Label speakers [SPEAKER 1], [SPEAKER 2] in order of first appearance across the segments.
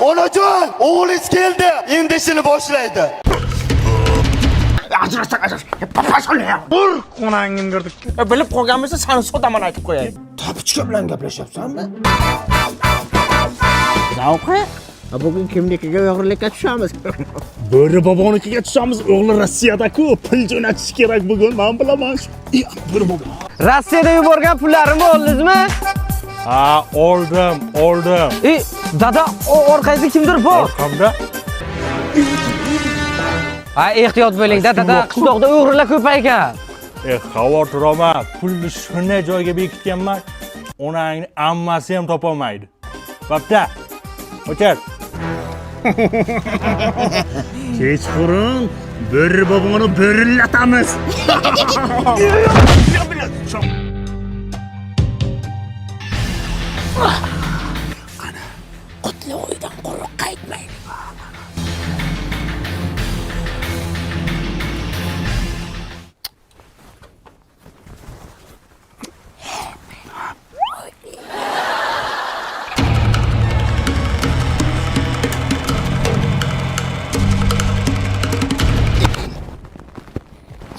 [SPEAKER 1] Onajon, o'g'lingiz keldi. Endi ishini boshlaydi.
[SPEAKER 2] Ajrashsak ajrash.
[SPEAKER 3] Bir qo'nangini kirdik.
[SPEAKER 2] Bilib qolgan bo'lsa sani sotaman, aytib qo'yay. Tapichka bilan gaplashyapsanmi?
[SPEAKER 4] Zavqi? Bugun kimnikiga o'g'irlikka tushamiz?
[SPEAKER 3] Bo'ri bobonikiga tushamiz. O'g'li Rossiyada-ku, pul jo'natish kerak bugun, men bilaman. Bo'ri bobo.
[SPEAKER 5] Rossiyada yuborgan pullarimni oldingizmi?
[SPEAKER 3] Ha, oldim, oldim.
[SPEAKER 5] E, dada, orqangizda kimdir bor.
[SPEAKER 3] Orqamda
[SPEAKER 5] Ha, ehtiyot bo'ling, dada, qishloqda o'g'rilar ko'paygan.
[SPEAKER 3] Xavotir olma, pulni shunday joyga bekitganman, onangni ammasi ham topolmaydi. Bo'pti. O'chir. Kechqurun bo'ri boboni bo'rillatamiz.
[SPEAKER 2] Qutli uydan quruq qaytmaydi.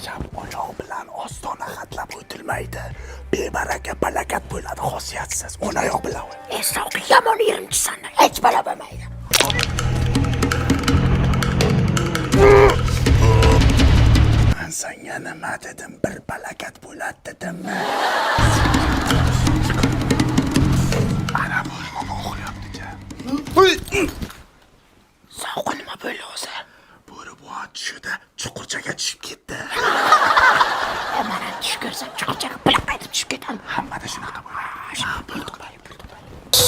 [SPEAKER 1] Chap oyoq bilan ostona hatlab o'tilmaydi. Bebaraka palakat bo'ladi, xosiyatsiz. O'ng oyoq bilan.
[SPEAKER 2] Zavqi yomon yerimchisan, hech balo bo'lmaydi.
[SPEAKER 1] Men senga nima dedim? Bir palakat bo'ladi dedimmi? Ana bo'ri bobo uxlayapti-cha.
[SPEAKER 2] Zavqi nima bo'ldi o'zi?
[SPEAKER 1] Bo'ri bobo tushida chuqurchaga tushib ketdi.
[SPEAKER 2] Man ham tush ko'rsam chuqurchaga bilaq qaytib tushib ketaman.
[SPEAKER 1] Hammada shunaqa bo'ladi.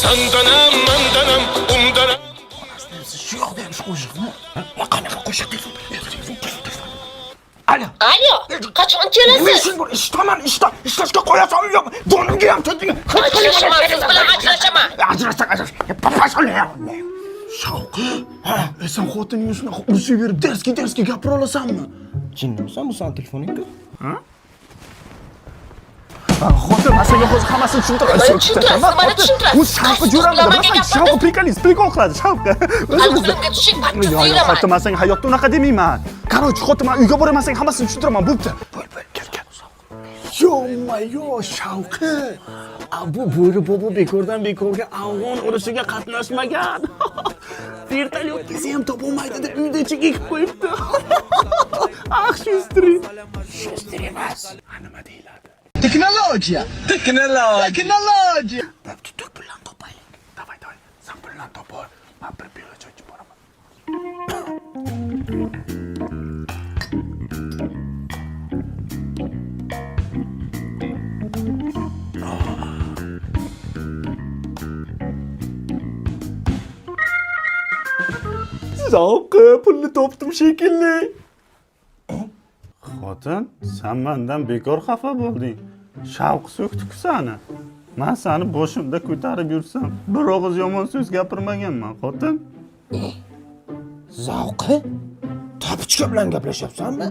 [SPEAKER 6] Sandanam, mandanam, undanam.
[SPEAKER 1] Shu yoqda ham shu qo'shiqmi?
[SPEAKER 2] Qanaqa qo'shiq? Telefon, telefon, telefon. Alo.
[SPEAKER 7] Alo, qachon
[SPEAKER 2] Nima
[SPEAKER 7] kelasiz?
[SPEAKER 2] ishing bor? Ishdaman, ishda. Ishlashga qo'yasan yo'q. Donimga ham tedding.
[SPEAKER 7] Ajrashaman, siz bilan ajrashaman.
[SPEAKER 2] Ajrashsak ajrash. Papasol.
[SPEAKER 1] Shavqi, sen xotiningni shunaqa urishib derski derski gapira olasanmi?
[SPEAKER 2] Jinnimisan bu san telefoningku?
[SPEAKER 1] Xotin, man senga hozir hammasini tushuntiraman.
[SPEAKER 7] Mana tushuntirasiz, mana tushuntirasiz.
[SPEAKER 1] U Shavqi jo'ramida,
[SPEAKER 7] Qaysi
[SPEAKER 1] masalan,
[SPEAKER 7] gapirdi?
[SPEAKER 1] Shavqi prikolist, prikol qiladi, Shavqi. O'zimizda.
[SPEAKER 7] Qalbimga tushing, qattiq
[SPEAKER 1] Yo'q, yo'q,
[SPEAKER 7] suylaman.
[SPEAKER 1] xotin, man senga hayotda unaqa demayman. Короче, xotin, man uyga boraman, senga hammasini tushuntiraman, bo'pti. Bo'l, bo'l, kel, kel. Yo-mayo, Shavqi. A bu bo'ri bobo bekordan bekorga Afg'on urushiga qatnashmagan. Vertolyot desa ham topolmaydi deb uyda ichiga ekib qo'yibdi. Ah, shustri.
[SPEAKER 2] Shustri emas.
[SPEAKER 1] Nima deyiladi?
[SPEAKER 4] Texnologiya. Texnologiya. Texnologiya.
[SPEAKER 2] Bo'pti, tur pullarni topaylik.
[SPEAKER 1] Давай, давай. Sen pullarni topib ol. Men bir piyola choy ichib boraman. Zavqi, pulni topdim shekilli. Xotin, sen mendan bekor xafa bo'lding. Shavq so'kdi-ku sani. Men seni boshimda ko'tarib yursam, bir og'iz yomon so'z gapirmaganman, xotin.
[SPEAKER 2] Zavqi? Tapichka bilan gaplashyapsanmi?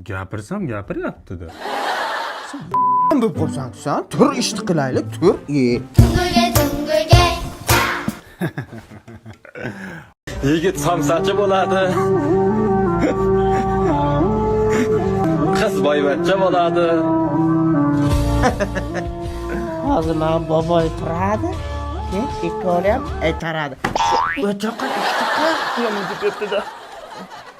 [SPEAKER 3] Gapirsam gapiryapti-da.
[SPEAKER 2] Bo'lib qolsan san, tur ishni qilaylik, tur. E.
[SPEAKER 8] 둥글게 둥글게
[SPEAKER 9] Yigit somsachi bo'ladi. Qiz boyvachcha bo'ladi.
[SPEAKER 4] Hozir mana boboy turadi, keyin ikkovi ham aytaradi.
[SPEAKER 2] O'taqa ishtaqa yomon ketdi-da.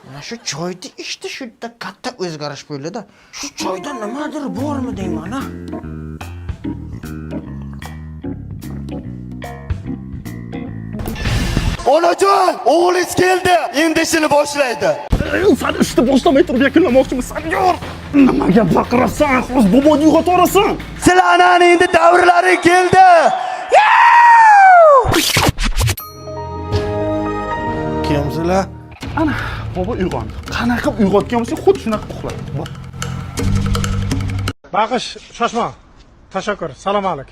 [SPEAKER 2] Mana shu choyni ichdi, shunda katta o'zgarish bo'ldi-da. Shu choyda nimadir bormi deyman, ha?
[SPEAKER 1] Onajon, o'g'lingiz keldi. Endi ishini boshlaydi. San ishni boshlamay turib yakunlamoqchimisan? Yo'q. Nimaga baqirasan? Hozir boboni uyg'otasan. Sizlarning endi davrlari keldi.
[SPEAKER 2] Kimsizlar?
[SPEAKER 1] Ana, bobo uyg'ondi. Qanaqa qilib uyg'otgan bo'lsa, xuddi shunaqa uxladi.
[SPEAKER 3] Baqish, shoshma. Tashakkur. Salom alik.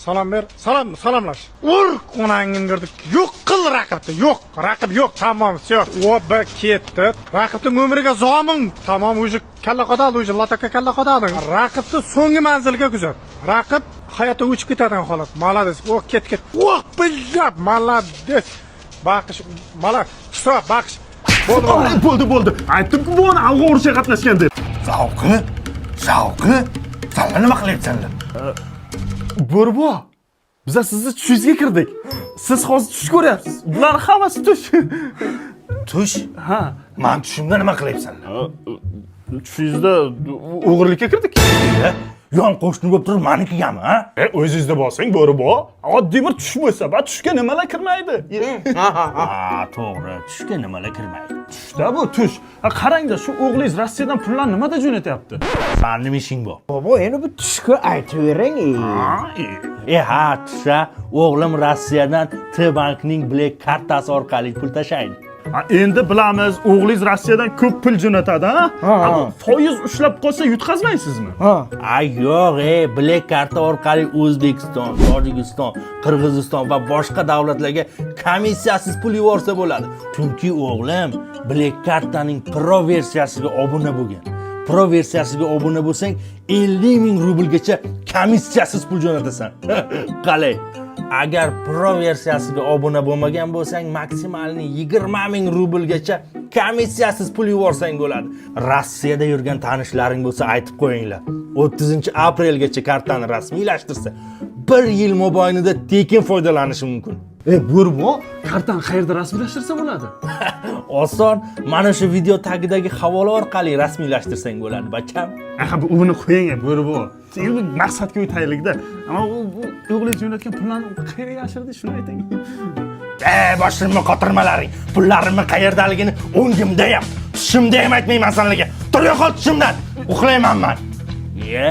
[SPEAKER 6] Salom ber. Salom, salomlash. Ur, onangni kirdi. Yo'q qil raqibni. Yo'q, raqib yo'q. Tamom, всё. Оба ketdi. Raqibning umriga zomin. Tamom, уже kalla qadaldi, уже лоток ka kalla qadaldi. Raqibni so'nggi manzilga kuzat. Raqib hayotda o'chib ketadigan holat. Молодец. O, ket, ket. Oh, бля, молодец. Baqish, mala, стоп, baqish. Bo'ldi, bo'ldi.
[SPEAKER 3] Bo'ldi, bo'ldi. Aytdim-ku, bu ona afg'on urushiga qatnashgan deb.
[SPEAKER 1] Zavqi, zavqi. Sanlar nima qilyapsanlar?
[SPEAKER 3] Bo'ri buva, biza sizni tushingizga kirdik. Siz hozir tush ko'ryapsiz. Bular hammasi tush.
[SPEAKER 1] Tush?
[SPEAKER 3] Ha.
[SPEAKER 1] Man tushimda nima qilyapsanlar?
[SPEAKER 3] Tushingizda o'g'irlikka kirdik.
[SPEAKER 1] Yon qo'shni bo'lib turib manikigami, ha?
[SPEAKER 3] O'zingizda bo'lsang, bo'ri buva, oddiy bir tush bo'lsa, ba tushga nimalar kirmaydi?
[SPEAKER 1] Ha, to'g'ri, tushga nimalar kirmaydi.
[SPEAKER 3] Tushda bu tush. Ha, qarangda, shu o'g'lingiz Rossiyadan pullarni nimada jo'natyapti?
[SPEAKER 1] Sani nima ishing bu?
[SPEAKER 2] Bobo, endi bu tushga aytavering.
[SPEAKER 1] E ha, tusha, o'g'lim Rossiyadan T bankning Black kartasi orqali pul tashlaydi.
[SPEAKER 3] Ha, endi bilamiz, o'g'lingiz Rossiyadan ko'p pul jo'natadi, ha? Ha, bu foiz ushlab qolsa yutqazmaysizmi?
[SPEAKER 1] Ay yo'q, Black karta orqali O'zbekiston, Tojikiston, Qirg'iziston va boshqa davlatlarga komissiyasiz pul yuborsa bo'ladi. Chunki o'g'lim Black kartaning Pro versiyasiga obuna bo'lgan. Pro versiyasiga obuna bo'lsang, 50 ming rublgacha komissiyasiz pul jo'natasan. Qalay? Agar Pro versiyasiga obuna bo'lmagan bo'lsang, maksimalni 20 ming rublgacha komissiyasiz pul yuborsang bo'ladi. Rossiyada yurgan tanishlaring bo'lsa aytib qo'yinglar. 30-aprelgacha kartani rasmiylashtirsa, 1 yil mobaynida tekin foydalanishi mumkin.
[SPEAKER 3] Bo'ri buva, kartani qayerda rasmiylashtirsa bo'ladi?
[SPEAKER 1] Oson, mana shu video tagidagi havola orqali rasmiylashtirsang bo'ladi, bacham.
[SPEAKER 3] Aha, bu uni qo'ying, bo'ri buva. Endi maqsadga o'taylikda. Ammo u o'g'lingiz jo'natgan pullarni qayerga yashirdi, shuni ayting.
[SPEAKER 1] Boshimni qotirmalaring. Pullarimni qayerdaligini o'ngimda ham, tushimda ham aytmayman senlarga. Tur yo'qol tushimdan. Uxlayman man. Ye.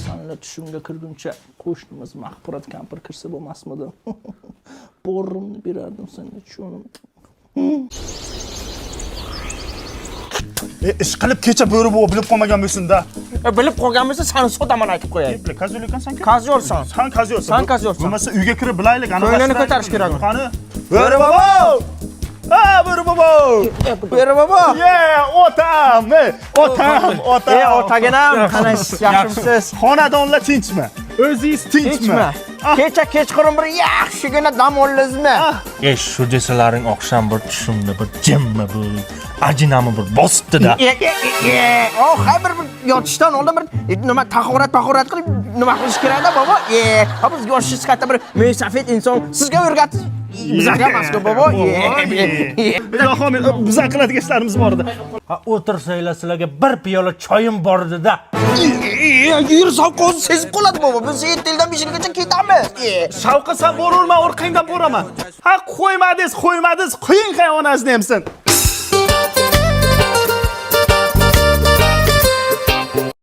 [SPEAKER 4] Sanlar tushimga kirguncha qo'shnimiz Mahfurat kampir kirsa bo'lmasmidi? Bo'rimni berardim senga, jonim.
[SPEAKER 3] Ish qilib kecha bo'ri buva bilib qolmagan bo'lsin-da.
[SPEAKER 2] Bilib qolgan bo'lsa, sani sotaman aytib qo'yay.
[SPEAKER 3] Козёл ekansan-ku.
[SPEAKER 2] Козёл san.
[SPEAKER 3] San козёл san.
[SPEAKER 2] San козёл san.
[SPEAKER 3] Bo'lmasa uyga kirib bilaylik, ana.
[SPEAKER 2] Ko'nglini ko'tarish kerak.
[SPEAKER 3] Qani? Bo'ri bobo! Ha, bo'ri bobo!
[SPEAKER 2] Bo'ri bobo.
[SPEAKER 3] Ye, otam, otam, otam.
[SPEAKER 2] Otaginam, qalaysiz, yaxshimisiz?
[SPEAKER 3] Xonadonlar tinchmi? O'zingiz tinchmi?
[SPEAKER 2] Tinchmi? Kecha kechqurun bir yaxshigina dam oldingizmi?
[SPEAKER 1] Shu desalaring oqshom bir tushimda bir jimmi bu ajinami bir bosibdi-da.
[SPEAKER 2] Oh, hay bir yotishdan oldin bir nima tahorat pahorat qilib nima qilish kerakda bobo? Ha, biz yoshingiz katta bir mo'ysafid inson sizga o'rgatib bizga emas-ku bobo.
[SPEAKER 3] Ilohim, bizlar qiladigan ishlarimiz bor edi.
[SPEAKER 1] Ha, o'tirsanglar sizlarga bir piyola choyim bor edi-da.
[SPEAKER 2] Yur, sovqoz sezib qoladi bobo. Biz 7 yildan 5 yilgacha ketamiz.
[SPEAKER 3] Shavqa, san boraverma, orqangdan boraman. Ha, qo'ymadingiz, qo'ymadingiz, qo'ying hay onasini emsin.